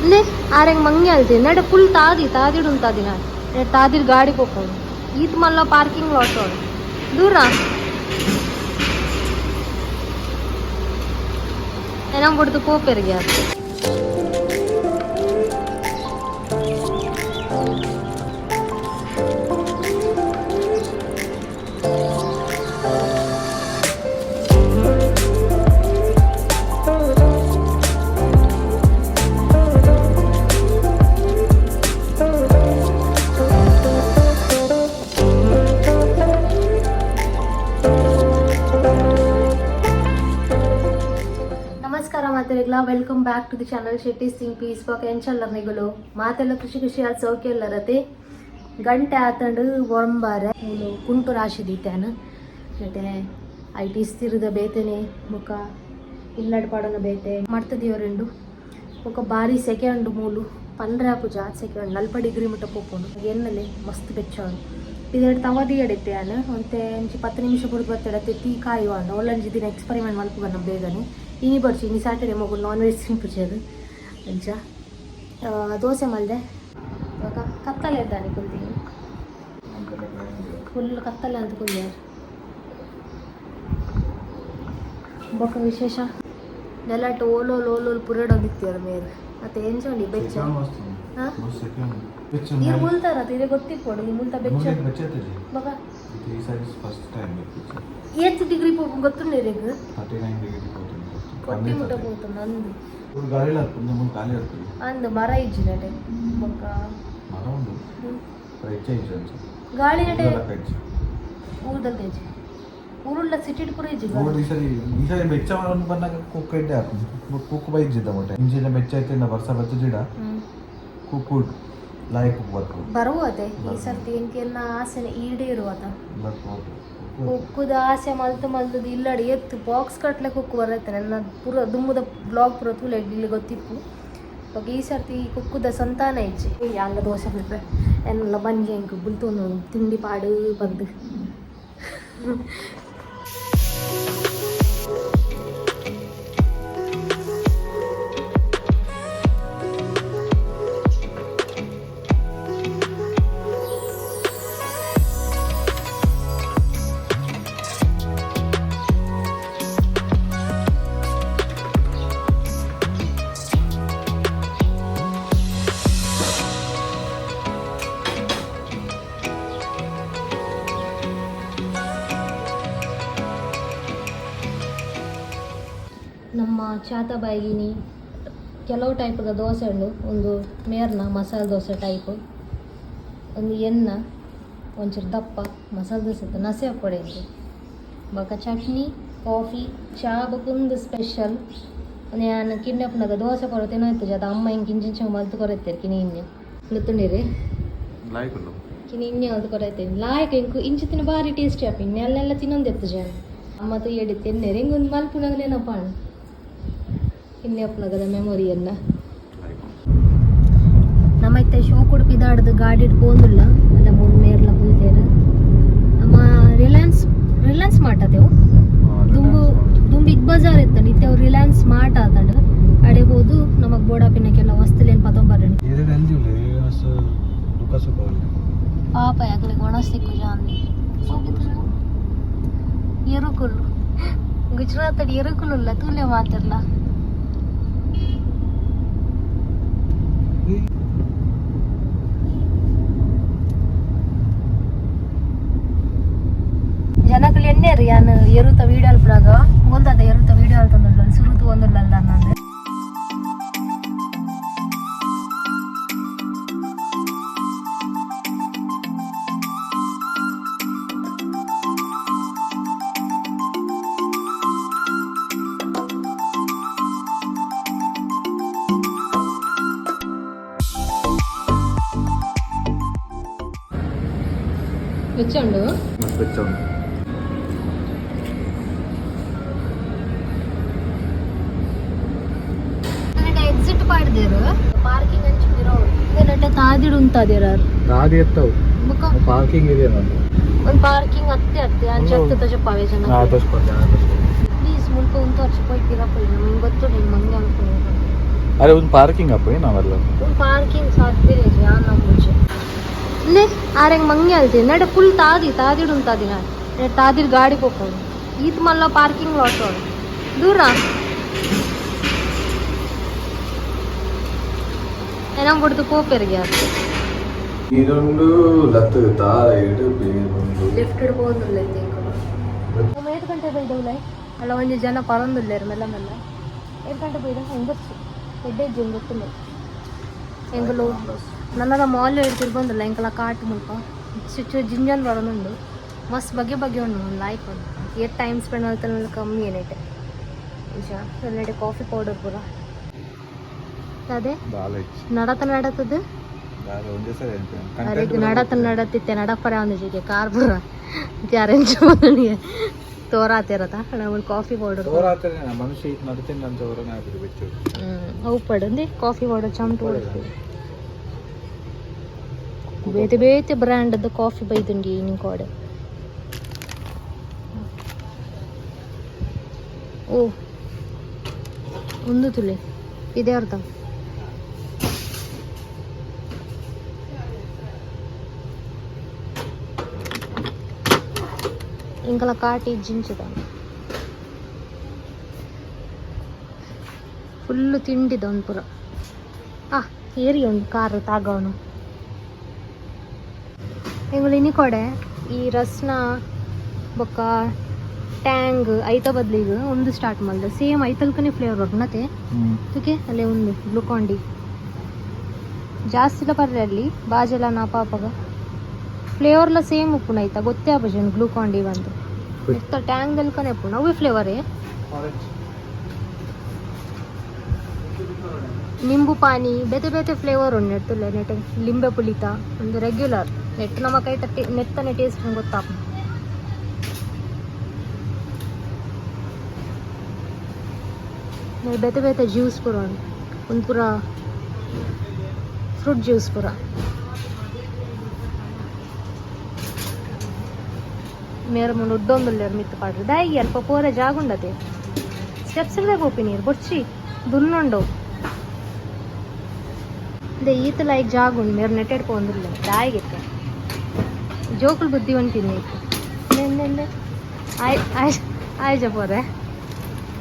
ಇಂದೆ ಆರೆಗ್ ಮಂಗೆ ಅಲ್ತೆ ನಡೆ ಫುಲ್ ತಾದಿ ತಾದಿಡು ಉಂತಾದಿನ ತಾದಿರ್ ಗಾಡಿ ಪೋಪುಂಡು ಈತ್ ಮಲ್ಲ ಪಾರ್ಕಿಂಗ್ ಲಾಟ್ ದೂರ ಎನಂ ಬುಡ್ದು ಪೋಪೆರ್ಗೆ ಅದು. ನಮಸ್ಕಾರ ಮಾತೆರೆಗ್ಲ, welcome back to the channel Shetty Singh piece ಬಾಕ್. ಎಂಚಲ್ಲರ್ ನಿಗುಲು ಮಾತೆಲ್ಲ? ಖುಷಿ ಖುಷಿ ಆದ್ ಸೌಖ್ಯ ಎಲ್ಲರತೆ. ಗಂಟೆ ಆತಂಡು ಒರಂಬಾರೆ. ಮೂಲು ಕುಂಟು ರಾಶಿ ದೀತಾನ ಜೊತೆ ಐಟ್ ಇಸ್ತಿರದ ಬೇತೆನೆ ಮುಖ ಇಲ್ಲಡ್ ಪಾಡೋನ ಬೇತೆ ಮಡ್ತದಿಯವರೆಂಡು. ಬೊಕ ಬಾರಿ ಸೆಕೆ ಉಂಡು ಮೂಲು. ಪಂಡ್ರೆ ಆಪುಜಿ, ಜಾಸ್ತಿ ಸೆಕೆ ಉಂಡು. 40 ಡಿಗ್ರಿ ಮುಟ್ಟ ಪೋಪುಂಡು. ಎನ್ನಲೆ ಮಸ್ತ್ ಬೆಚ್ಚ ಉಂಡು. ಇದೆರಡು ತವ ದಿಯಡಿತ್ತೆ ಯಾನ್ ಒಂತೆ ಒಂಜಿ 10 ನಿಮಿಷ ಬುಡ್ದು ಬತ್ತೆಡತ್ತೆ. ತೀ ಕಾಯುವಾಂಡ ಒಲ್ಲಂಜಿ ದಿನ ಎಕ್ಸ್ಪೆರಿಮೆಂಟ್ ಮಲ್ಪುಗನ ಬೇಗನೆ. ಇನಿ ಬರ್ಚಿ, ಇನಿ ಸ್ಯಾಟರ್ಡೆ, ಮೊಗುಲು ನಾನ್ ವೆಜ್ ತಿನ್ಪುಜೆರ್. ಅಂಚ ದೋಸೆ ಮಲ್ದೆ. ಬೊಕ ಕತ್ತಲೆ ಇದ್ದಾನೆ ಕುಲ್ದಿನಿ, ಫುಲ್ ಕತ್ತಲೆ ಅಂತ ಕುಲ್ದಿಯಾರ್. ಬೊಕ ವಿಶೇಷ ನೆಲಟ್ ಓಲೋಲ್ ಓಲೋಲ್ ಪುರಡೊಂದಿತ್ತಿಯರ್ ಮೇರ್ ಮತ್ತೆ. ಎಂಚ ಬೆಚ್ಚ? ಹಾ? ನೀರು ಮುಲ್ತಾರ ಇದೇ ಗೊತ್ತಿಪ್ಪೊಡು ಈ ಮುಲ್ತ ಬೆಚ್ಚ. ಬೊಕ ಏತ್ ಡಿಗ್ರಿ ಪೋಪು ಗೊತ್ತುಂಡು ಇರೆಗ್? 39 ಡಿಗ್ರಿ. ಕೊಟ್ಟಿ ಮುಟ್ಟ ಪೋತುಂಡು ಅಂದು. ಗಾಳಿ ಹಾಕೊಂಡು ಖಾಲಿ ಇರ್ತದೆ. ಅಂದು ಮರ ಇಜ್ಜಿ ನಡೆ ಬೊಕ. ಮರ ಉಂಡು. ಹೆಚ್ಚ ಇಜ್ಜಿ ಅನ್ಸ. ಗಾಳಿ ನಡೆ. ಹೆಚ್ಚು. ಊರ್ದಲ್ಲಿ ಇಜ್ಜಿ, ಊರುಳ್ಳ ಸಿಟಿಡ್ ಪೂರ ಇಜ್ಜಿ ಗಾಳಿ. ನೋಡಿ, ಈ ಸರಿ ಬೆಚ್ಚ ಬಂದಾಗ ಕುಕ್ಕು ಎಡ್ಡೆ ಹಾಕು. ಕುಕ್ಕು ಬೈಜಿದ್ದ ಮೊಟ್ಟೆ ಇಂಚಿನ ಬೆಚ್ಚ ಐತೆ. ವರ್ಷ ಬತ್ತಜಿಡ. ಕುಕ್ಕು ಲಾಯಕ್ ಕುಕ್ಕು ಬರ್ಕು. ಬರುವತೆ ಈ ಸರ್ತಿ. ಎಂಕೆನ್ನ ಆಸೆನೆ ಈಡೇರುವತ. ಬರ್ಕು. ಕುಕ್ಕುದ ಆಸೆ ಮಲ್ತು ಮಲ್ತದ ಇಲ್ಲಡಿ ಎತ್ತು ಬಾಕ್ಸ್ ಕಟ್ಲೆ ಕುಕ್ಕು ಬರತ್ತೆ. ನನ್ನ ಪೂರ ದುಮ್ಮುದ ಬ್ಲಾಗ್ ಪೂರ ತೂಲೆ, ಇಲ್ಲಿ ಗೊತ್ತಿಪ್ಪು. ಬೊಕ ಈ ಸರ್ತಿ ಕುಕ್ಕುದ ಸಂತಾನ ಇಜ್ಜಿ. ಯಾನ್ಲ ದೋಸೆ ಬಿಟ್ರೆ ಎನ್ನಲ್ಲ ಬಂಜಿ ಎಂಕ್ ಬುಲ್ತೊಂದು ತಿಂಡಿ ಪಾಡು ಬಂದು. ನಮ್ಮ ಚಾತಬಾಯಿಗಿನಿ ಕೆಲವು ಟೈಪದ ದೋಸೆ ಉಂಡು. ಒಂದು ಮೇರ್ನ ಮಸಾಲೆ ದೋಸೆ ಟೈಪ್, ಒಂದು ಎನ್ನ ಒಂಚೂರು ದಪ್ಪ ಮಸಾಲೆ ದೋಸೆ ಇತ್ತು ನಸೆ ಪೊಡೆ ಇಂದು. ಬೊಕ ಚಟ್ನಿ, ಕಾಫಿ, ಚಾ. ಬೊಕ ಉಂದು ಸ್ಪೆಷಲ್. ಯಾನ್ ಕಿನ್ಯಪ್ಪುನಗ ದೋಸೆ ಕೊರ ತಿನ್ನೋಯ್ತು ಅದು ಅಮ್ಮ ಇಂಕ್ ಇಂಚಿಂಚ ಮಲ್ತ್ ಕೊರೈತೆರ್. ಕಿನಿ ಇಂಜ ಗೊತ್ತುಂಡಿರಿ. ಲಾಯಕ್ ಉಂಡು. ಕಿನಿ ಇಂಜ ಮಲ್ತ್ ಕೊರೈತೆ ಲಾಯಕ್. ಇಂಕು ಇಂಚಿತ್ತಿನ ಬಾರಿ ಟೇಸ್ಟಿ ಆಪಿ ನೆಲ್ಲೆಲ್ಲ ತಿನ್ನೊಂದೆತ್ತು ಜನ. ಅಮ್ಮ ತೂಯಡಿ ತಿನ್ನೆರ್. ಹಿಂಗೆ ಒಂದು ಮಲ್ಪುನಗ ನೆನಪಾಂಡ್ ಕಿನ್ಯಪ್ಪುನಗದ ಮೆಮೊರಿಯನ್ನ. ನಮ್ಮ ಇತ್ತೆ ಶೋಕುಡು ಪಿದಾಡ್ದು ಗಾಡಿಡ್ ಪೋಂದುಲ್ಲ ಅಲ್ಲ. ಮೂರು ಮೇರ್ಲ ಕುಲ್ತೇರು. ನಮ್ಮ ರಿಲಯನ್ಸ್ ರಿಲಯನ್ಸ್ ಮಾರ್ಟ್ ಅದೇವು. ದುಂಬು ದುಂಬು ಬಿಗ್ ಬಜಾರ್ ಇತ್ತಂಡ್, ಇತ್ತೆ ಅವು ರಿಲಯನ್ಸ್ ಮಾರ್ಟ್ ಆತಂಡ್. ಅಡೆ ಪೋದು ನಮಕ್ ಬೋಡಾಪಿನಕ್ಕೆಲ್ಲ ವಸ್ತುಲೇನ್ ಪತೊಂಬರಣಿ. ಎರಡು ಎಲ್ದಿ ದುಃಖ ಸುಖ. ಪಾಪ ಯಾಕಲೆ ಒಣಸ್ ತಿಕ್ಕು ಜಾಂದಿ ಎರುಕುಲು. ಗುಜರಾತ್ ಎರುಕುಲು ಇಲ್ಲ ತೂಲೆ ಮಾತಿರ್ಲ. ಜನಕುಲು ಎಣ್ಣೆರ್ ಯಾನ್ ಎರುತ ವೀಡಿಯೋ ಅಲ್ಪುನಗ ಮೂಲ್ದಾದ ಎರುತ ವೀಡಿಯೋ ಅಲ್ತೊಂದುಲ್ಲ, ಸುರುತು ಒಂದುಲ್ಲ ನಾನು. ಬೆಚ್ಚ ಉಂಡು. ಮಸ್ತ್ ಬೆಚ್ಚ ಉಂಡು. ಎಕ್ಸಿಟ್ ಪಾಡ್ದೇರು, ಪಾರ್ಕಿಂಗ್ ಅಂಚ ನೆಟ್ಟ ತಾದಿಡು ಉಂತಾದಿರ. ದಾದಿ ಎತ್ತವು. ಬೊಕ ಪಾರ್ಕಿಂಗ್ ಇದೆ ನಾನು. ಒಂದು ಪಾರ್ಕಿಂಗ್ ಅತ್ತೆ ಅತ್ತೆ ಅಂಚ ಅತ್ತೆ ತೋಜಪಾವೆ ಜನ. ತೋಚ್ಕೊಡ್ತೆ. ಪ್ಲೀಸ್ ಮುಲ್ಪ ಉಂತು ಅರ್ಚ ಪೋಯ್ ಪಿರ ಪೋಯ್. ನಮ್ಗೆ ಗೊತ್ತು ನಿಂಗೆ ಮಂಗೆ ಅನ್ಕೊಂಡು. ಅರೆ ಒಂದು ಪಾರ್ಕಿಂಗ್ ಅಪ್ಪ ನಾವೆಲ್ಲ. ಪಾರ್ಕಿಂಗ್ ಸಾಧ್ಯ ಯಾನ್ ನಂಬುಜಿ. ಇಂದೆ ಆರೆಂಗ್ ಮಂಗೆ ಅಲ್ತಿ ನಡೆ ಫುಲ್ ತಾದಿ ತಾದಿಡು ಉಂತಾದಿ ನಾ ತಾದಿರ್ ಗಾಡಿ ಪೋಪುಂಡು. ಈತ್ ಮಲ್ಲ ಪಾರ್ಕಿಂಗ್ ಲಾಟ್ ದೂರ ಎನಂ ಬುಡ್ದು ಪೋಪೆರ್ಗೆ ಅದು. ಇದೊಂದು ಲತ್ತು ತಾರ ಇಡು ಬೇರೊಂದು. ಲಿಫ್ಟ್ ಪೋವೊಂದುಲ್ಲ ಎಂಕುಲು. ಏತ್ ಗಂಟೆ ಬೈದವುಲೈ ಅಲ್ಲ ಒಂಜಿ ಜನ ಪರೊಂದುಲ್ಲೆರ್ ಮೆಲ್ಲ ಮೆಲ್ಲ. ಏತ್ ಗಂಟೆ ಬೈದ ಹೆಂಗರ್ಸು ಎಡ್ಡೆ ಇಜ್ಜಿ ಗೊತ್ತಿಲ್ಲ. ಎಂಕುಲು ನನ್ನದ ಮಾಲ್ ತಿರ್ಗೊಂದುಲ್ಲ. ಎಂಕಲ ಕಾಟ್ ಮುಲ್ಪ ಚುಚ್ಚು ಜಿಂಜನ್ ಬರೋದುಂಡು. ಮಸ್ತ್ ಬಗೆ ಬಗೆ ಉಂಡು. ಒಂದು ಲಾಯ್ಕ್ ಉಂಡು. ಏತ್ ಟೈಮ್ ಸ್ಪೆಂಡ್ ಮಾಡ್ತಾರೆ ಕಮ್ಮಿ ಏನೈತೆ ನಿಜ. ನೆಟೆ ಕಾಫಿ ಪೌಡರ್ ಪೂರ ಅದೇ. ದಾಲ ಇಜ್ಜಿ. ನಡತ ನಡತದ. ದಾಲ ಒಂಜೇ ಸರಿ. ಅರೆಗ್ ನಡತ ನಡತಿತ್ತೆ ನಡಪರ ಒಂದು ಜಿಗೆ ಕಾರ್ ಪೂರ ಅರೇಂಜ್ ತೋರಾತಿರತ. ಒಂದು ಕಾಫಿ ಪೌಡರ್. ತೋರಾತರೆ ಮನುಷ್ಯ ಈತ್ ನಡತೀನಿ ಅಂತ ಹೊರಗೆ ಹಾಕಿದ್ರು ಬೆಚ್ಚು. ಅವು ಪಡಂದಿ ಕಾಫಿ ಪೌಡರ್ ಚಮಟು. ಬೇತೆ ಬೇತೆ ಬ್ರ್ಯಾಂಡ್ ಕಾಫಿ ಬೈದುಂಡಿ ನಿಂಕೋಡೆ. ಓ ಒಂದು ತುಲೆ ಇದೇ ಅರ್ಧ. ಇಂಕಲ ಕಾಟಿ ಜಿಂಚದ ಫುಲ್ಲು ತಿಂಡಿದ ಒಂದು ಪೂರ. ಆ ಏರಿ ಉಂಡು ಕಾರು ತಾಗವನು. ಎಂಗುಲು ಇನಿ ಕೊಡೆ ಈ ರಸ್ನ ಬೊಕ್ಕ ಟ್ಯಾಂಗ್ ಐತ ಬದ್ಲಿಗ್ ಒಂದು ಸ್ಟಾರ್ಟ್ ಮಲ್ದ. ಸೇಮ್ ಐತಲ್ಕನೆ ಫ್ಲೇವರ್ ಬರ್ಪುನತೆ. ಓಕೆ, ಅಲ್ಲೇ ಒಂದು ಗ್ಲುಕಾನ್ ಡಿ ಜಾಸ್ತಿಲ ಪರ್ರೆ ಅಲ್ಲಿ ಬಾಜೆಲ ನಾ ಪಾಪಗ ಫ್ಲೇವರ್ಲ ಸೇಮ್ ಉಪ್ಪುನ ಐತ ಗೊತ್ತೇ ಆಪುಜಿ ಗ್ಲೂಕಾನ್ ಡಿ ಬಂದು. ಇತ್ತ ಟ್ಯಾಂಗ್ ದಲ್ಕನೆ ಉಪ್ಪುನ ಅವೇ ಫ್ಲೇವರೇ. ನಿಂಬು ಪಾನಿ ಬೇತೆ ಬೇತೆ ಫ್ಲೇವರ್ ಉಂಡು ನೆಟ್ಟುಲ್ಲ. ನೆಟ್ ಲಿಂಬೆ ಪುಳಿತ ಒಂದು ರೆಗ್ಯುಲರ್ ನೆಟ್ ನಮ್ಮ ಕೈ ತಟ್ಟಿ ನೆತ್ತನೆ ಟೇಸ್ಟ್ ಗೊತ್ತಾಪ. ಬೇತೆ ಬೇತೆ ಜ್ಯೂಸ್ ಪೂರ ಉಂಡು. ಒಂದು ಪೂರ ಫ್ರೂಟ್ ಜ್ಯೂಸ್ ಪೂರ. ಮೇರ ಮುಂಡು ಉಡ್ಡೊಂದುಲ್ಲೆರ್ ಮಿತ್ತ್ ಪಾಡ್ರೆ ದಾಯಿ ಅಲ್ಪ ಪೋರೆ ಜಾಗ ಉಂಡತೆ. ಸ್ಟೆಪ್ಸ್ ಇಲ್ದೆ ಪೋಪಿ ನೀರು ಬೊಡ್ಚಿ ದುನ್ನುಂಡು. ದೆ ಈತ ಲೈಕ್ ಜಾಗ ಉಂಡು. ಮೇರ್ ನೆಟ್ಟೆಡ್ ಪೋಂದುಲ್ಲೆ ದಾಯಿಗಿತ್ತೆ ಜೋಕುಲು ಬುದ್ಧಿ ಒಂಟಿನಿ ಇಂದೆ ಆಯ್ ಆಯ್ ಆಯ್ಜ ಪೋರೆ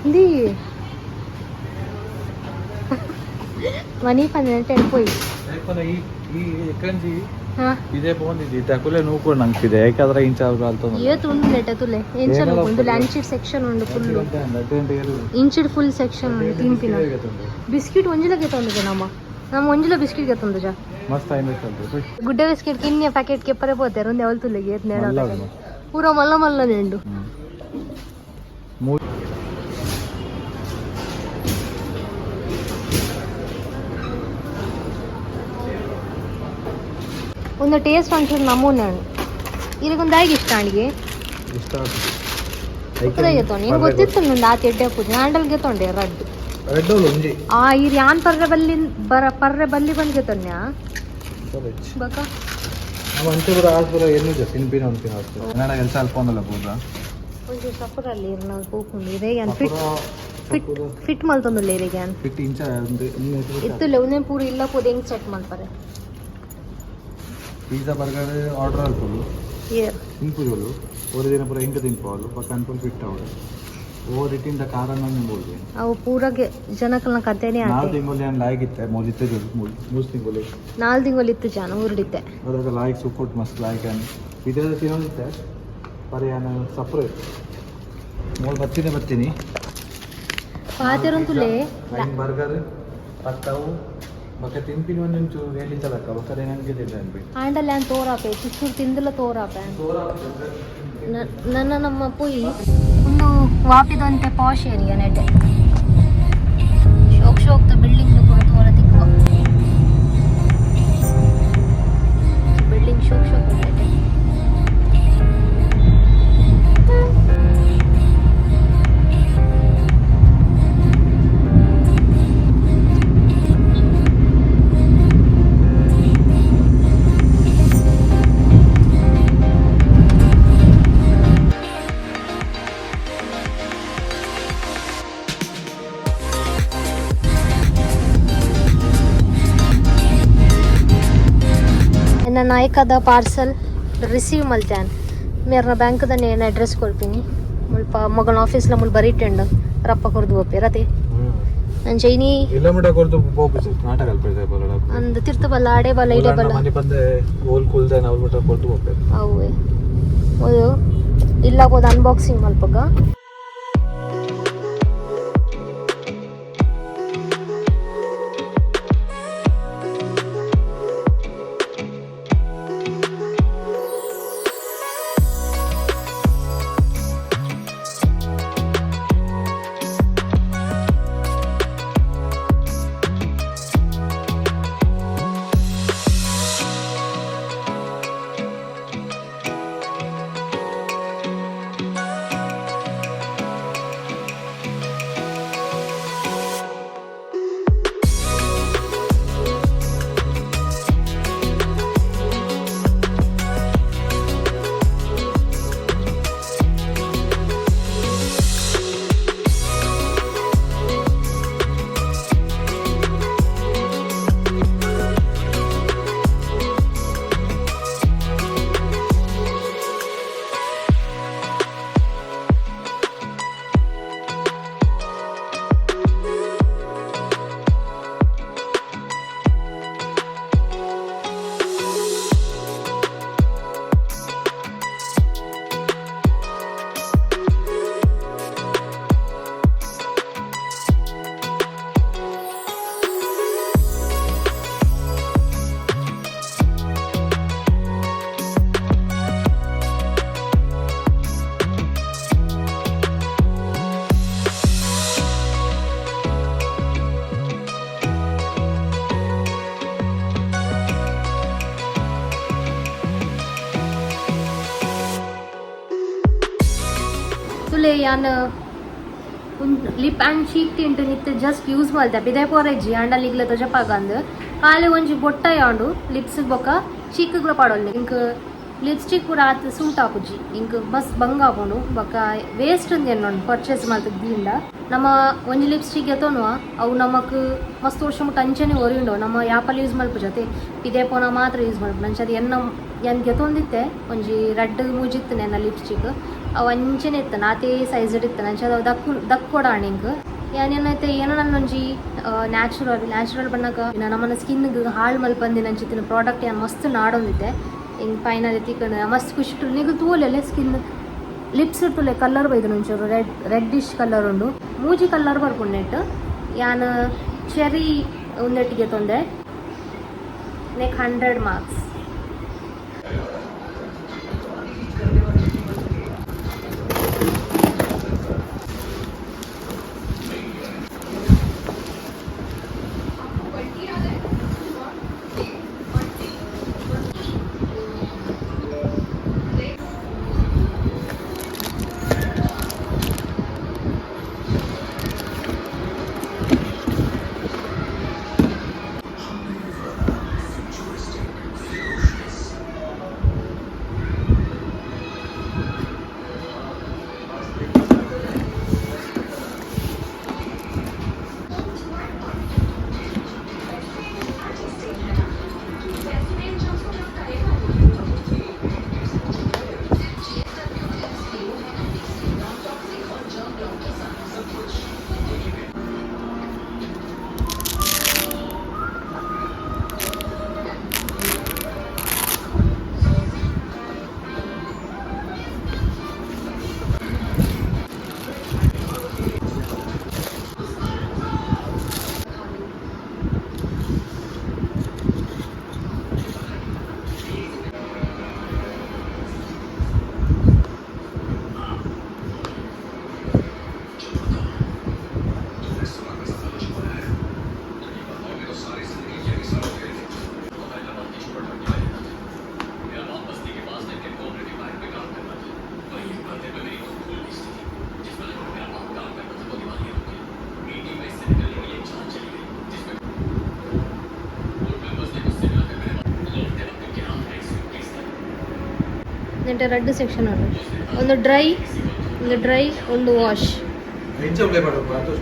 ಇಂದಿ ಮನಿ ಪಂದ್ ನೆಟ್ಟೆಡ್ ಪೋಯಿ. ಈ ಈ ಎಕ್ಕಂಜಿ ಹಾ. ಇದೇ ಪೋಂದಿದ್ದಿ ತಕುಲೆ ನೂಕು ನಂಗ್ತಿದೆ ಯಾಕಂದ್ರೆ ಇಂಚ ಅವ್ರು ಏತ್ ಉಂಡು ನೆಟ್ಟ ತುಲೆ ಎಂಚ. ಏನೆಲ್ಲ ಒಂದು ಉಂಟು. ಲಂಚ್ ಸೆಕ್ಷನ್ ಉಂಡು ಫುಲ್ಲು. ಇಂಚಿಡ್ ಫುಲ್ ಸೆಕ್ಷನ್ ಉಂಡು ತಿನ್ಪಿನ. ಬಿಸ್ಕಿಟ್ ಒಂಜಿಲ ಗೆತೊಂದುಜ ನಮ್ಮ ನಮ್ಮ ಒಂಜಿಲ ಬಿಸ್ಕಿಟ್ ಗೆತೊಂದುಜ. ಮಸ್ತ್ ಆಯ್ತು. ಗುಡ್ಡೆ ಬಿಸ್ಕಿಟ್ ಕಿನ್ಯ ಪ್ಯಾಕೆಟ್ ಕೆಪ್ಪರೆ ಪೋತೆರ್ ಒಂದೆ ಅವಲ್ ತುಲೆಗೆ ಏತ್ ನೇಡ. ಮಲ್ಲ ಉಂಡು. ಪೂರ ಮಲ್ಲ ಮಲ್ಲನೆ ಉಂಡು. ಒಂದು ಟೇಸ್ಟ್ ಒಂಚೂರು ನಮೂನೆ ಉಂಡು. ಇದಕ್ಕೊಂದು ದಾಯಿಗೆ ಇಷ್ಟ ಅಣಿಗೆ. ಇಷ್ಟ. ಗೆತೊಂಡು ನಿಂಗೆ ಗೊತ್ತಿತ್ತು ನಂದು ಆತ ಎಡ್ಡೆ ಪೂಜೆ ಹ್ಯಾಂಡಲ್ ಗೆತೊಂಡೆ ರಡ್ಡ್. ರೆಡ್ ಒಂಜಿ. ಆ ಇರ್ ಯಾನ್ ಪರ್ರೆ ಬಲ್ಲಿ ಬರ ಪರ್ರೆ ಬಲ್ಲಿ ಬಂದ್ ಗೆತೊನ್ಯಾ ಬಕ. ನಾವು ಅಂಚೆ ಪೂರ ಆಸ್ ಪೂರ ಏನು ತಿನ್ಪಿನ ಅಂತಿನ ನನ್ನ ಕೆಲಸ ಅಲ್ಪ ಒಂದಲ್ಲ ಪೂರ. ಒಂಚೂರು ಸಪುರಲ್ಲಿ ಇರ್ ನಾವು ಪೋಪುಂಡು ಇದೇ ಯಾನ್ ಫಿಟ್ ಫಿಟ್ ಫಿಟ್ ಮಲ್ತೊಂದುಲ್ಲ ಇರೆಗ್ ಯಾನ್. ಫಿಟ್ ಇಂಚ. ಇತ್ತುಲ್ಲ ಉಂದೆ ಪೂರ ಇಲ್ಲ ಪೋದು ಹೆಂಗ್ ಸೆಟ್ ಮಲ್ಪರೆ. ಪಿಜ್ಜಾ ಬರ್ಗರ್ ಆರ್ಡರ್ ಅಲ್ಪೊಡು. ಏರ್. ತಿನ್ಪುಜೋಲು ಒಂದು ದಿನ ಪೂರ ಎಂಕ ತಿನ್ಪವಳು ಬೊಕ್ಕ ಅನ್ಪುಲ್ ಫಿಟ್ ಅವಳು ಓ ರಿಟಿಂದ ಖಾರ ನಿಂಬೋದು. ಅವು ಪೂರಗೆ ಜನಕಲ್ನ ಕತೆನೇ ನಾಲ್ ಆತೆ. ತಿಂಗಳು ಏನು ಲಾಯ್ಕ್ ಇತ್ತೆ ಮೋಜಿತ್ತೆ ಮೂರು ತಿಂಗಳು. ನಾಲ್ ತಿಂಗಳು ಇತ್ತು ಜಾನ ಊರುಡಿತ್ತೆ. ಅದಾಗ ಲಾಯ್ಕ್ ಸಪೋರ್ಟ್ ಮಸ್ತ್ ಲಾಯ್ಕ್ ಅನ್ ಇದೆಲ್ಲ ತಿನ್ನೋದಿತ್ತೆ ಪರಿ ನಾನು ಸಪ್ರೇಟ್ ಮೋಲ್ ಬರ್ತೀನಿ ಬರ್ತೀನಿ. ಪಾತೆರಂತುಲೇ. ಐನ್ ಬರ್ಗರ್ ಪತ್ತವು ಬೊಕ್ಕ ತಿನ್ಪಿನ ಒಂದೊಂಚೂರು ಹೇಳಿ ತಲಕ್ಕ ಬೊಕ್ಕ ನನಗೆ ತಿಂದ ಅನ್ಬಿ. ಆಂಡಲ್ ಯಾನ್ ತೋರಾಪೆ ಚುಚ್ಚೂರು ತಿಂದಲ ತೋರಾಪೆ. ನನ್ನ ನಮ್ಮ ಪೊಯ್ ಒಂದು ವಾಪಿದಂತೆ ಪಾಶ್ ಏರಿಯಾ ನೆಟೆ ಶೋಕ್ ಶೋಕ್ತ ಬಿಲ್ಡಿಂಗ್ ಪೂರ ತೋರ ತಿಕ್ಕುವ. ಬಿಲ್ಡಿಂಗ್ ಶೋಕ್ ಶೋಕ್ ಉಂಟು. ನಾಯ್ಕದ ಪಾರ್ಸಲ್ ರಿಸೀವ್ ಮಲ್ತ್ಯಾನ್ ಮೇರ್ನ ಬ್ಯಾಂಕ್ದ ನೇನ ಅಡ್ರೆಸ್ ಕೊಡ್ತೀನಿ ಮುಲ್ಪ ಮಗನ ಆಫೀಸ್ಲ ಮುಲ್ಪ ಬರೀಟೆಂಡು ರಪ್ಪ ಕೊರ್ದು ಬೋಪೆ ರತೆ ಅಂಚ ಇನಿ ಇಲ್ಲ ಮುಟ ಕೊರ್ದು ಪೋಪು ನಾಟಕ ಅಲ್ಪೆ ಬಲ್ಲ. ಅಂದ್ ತಿರ್ತು ಬಲ್ಲ ಅಡೆ ಬಲ್ಲ ಇಡೆ ಬಲ್ಲ. ಮನೆ ಬಂದೆ ಓಲ್ ಕುಲ್ದೆ ನಾವು ಮುಟ ಕೊರ್ದು ಪೋಪೆ. ಅವೆ ಓದು ಇಲ್ಲ ಹೋದ ಅನ್ಬಾಕ್ಸಿಂಗ್ ಮಲ್ಪಗ. ತುಲೆ ಯಾನ್ ಲಿಪ್ ಆ್ಯಂಡ್ ಚೀಕ್ ಟಿಂಟ್ ನಿತ್ಯ ಜಸ್ಟ್ ಯೂಸ್ ಮಲ್ತೆ ಪಿದೆ ಪೋರೆಜ್ಜಿ ಆಂಡಲ್ ಇಗ್ಲ ತೊಜಪಾಗಂದು ಖಾಲಿ ಒಂಜಿ ಬೊಟ್ಟ ಯಾಂಡು ಲಿಪ್ಸ್ ಬೊಕ್ಕ ಚೀಕ್ಗ್ಲ ಪಾಡೊಲ್ಲೆ. ಇಂಕ್ ಲಿಪ್ಸ್ಟಿಕ್ ಪೂರ ಆತ್ ಸೂಟ್ ಆಪುಜಿ, ಇಂಕ್ ಬಸ್ ಬಂಗ ಆಪುಂಡು ಬೊಕ್ಕ ವೇಸ್ಟ್ ಎನ್ನೊಂಡು ಪರ್ಚೇಸ್ ಮಲ್ತದ್ ದೀಂಡ. ನಮ್ಮ ಒಂಜಿ ಲಿಪ್ಸ್ಟಿಕ್ ಎತ್ತೊನುವ ಅವು ನಮಕ್ ಮಸ್ತ್ ವರ್ಷ ಮುಟ್ಟ ಅಂಚನೆ ಒರಿಯುಂಡು. ನಮ್ಮ ಯಾಪಲ್ ಯೂಸ್ ಮಲ್ಪು ಜೊತೆ ಪಿದೆ ಪೋನ ಮಾತ್ರ ಯೂಸ್ ಮಲ್ಪು. ಅಂಚ ಅದು ಎನ್ನ ಏನ್ ಗೆತೊಂದಿತ್ತೆ ಒಂಜಿ ರಡ್ಡ್ ಮೂಜಿತ್ತು ಎನ್ನ ಲಿಪ್ಸ್ಟಿಕ್, ಅವು ಅಂಚನೆ ಇತ್ತು ನಾತೇ ಸೈಜ್ ಇತ್ತು. ಅಂಚ ಅದು ದಕ್ಕು ದಕ್ಕೊಡಾಣ. ಇಂಕ್ ಯಾನೇನೈತೆ ಏನೋ ನನ್ನೊಂಜಿ ನ್ಯಾಚುರಲ್ ನ್ಯಾಚುರಲ್ ಬಣ್ಣಗ ನಮ್ಮನ್ನ ಸ್ಕಿನ್ಗೆ ಹಾಳು ಮಲ್ಪಂದಿನ ಅಂಚಿತ್ತಿನ ಪ್ರಾಡಕ್ಟ್ ಯಾನ್ ಮಸ್ತ್ ನಾಡೊಂದಿತ್ತೆ. ಹಿಂಗೆ ಫೈನಲ್ ತಿಕ್ಕಂಡು ಮಸ್ತ್ ಖುಷಿ ನಿಗು ತೂಲೆಲೆ ಸ್ಕಿನ್ ಲಿಪ್ಸ್ ತುಲೆ ಕಲರ್ ಬೈದು ಒಂಚೂರು ರೆಡ್ ರೆಡ್ಡಿಶ್ ಕಲರ್ ಉಂಡು, ಮೂಜಿ ಕಲರ್ ಬರ್ಪುಂಡು. ಯಾನ್ ಚೆರಿ ಉಂದೆಟ್ಟಿಗೆ ತೊಂದೆ ನೆಕ್ 100 ಮಾರ್ಕ್ಸ್. ನೆಂಟೆ ರೆಡ್ ಸೆಕ್ಷನ್ ಉಂಡು, ಒಂದು ಡ್ರೈ, ಒಂದು ಡ್ರೈ, ಒಂದು ವಾಶ್. ಎಂಚ ಪ್ಲೇ ಮಾಡೋದು ಅದು.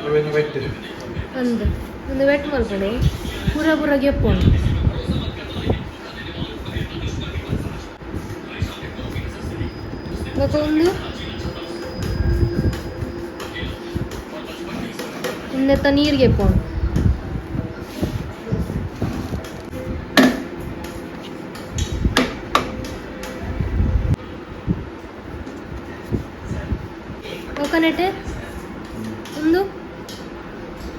ಅವೇನು ವೆಟ್. ಅಂದ್ ಒಂದು ವೆಟ್ ಮಲ್ಪೊಡು ಪೂರ ಪೂರ ಗೆಪ್ಪೊಡು. ಬೊಕ ಉಂದು ಉಂದೆತ್ತ ನೀರ್ ಗೆಪ್ಪೊಡು. ಕೋಕೋನಟ್ ಉಂದು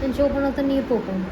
ಇಂಚ ಓಪನ್ ಆತ ನೀರು ಪೋಪುಂಡು.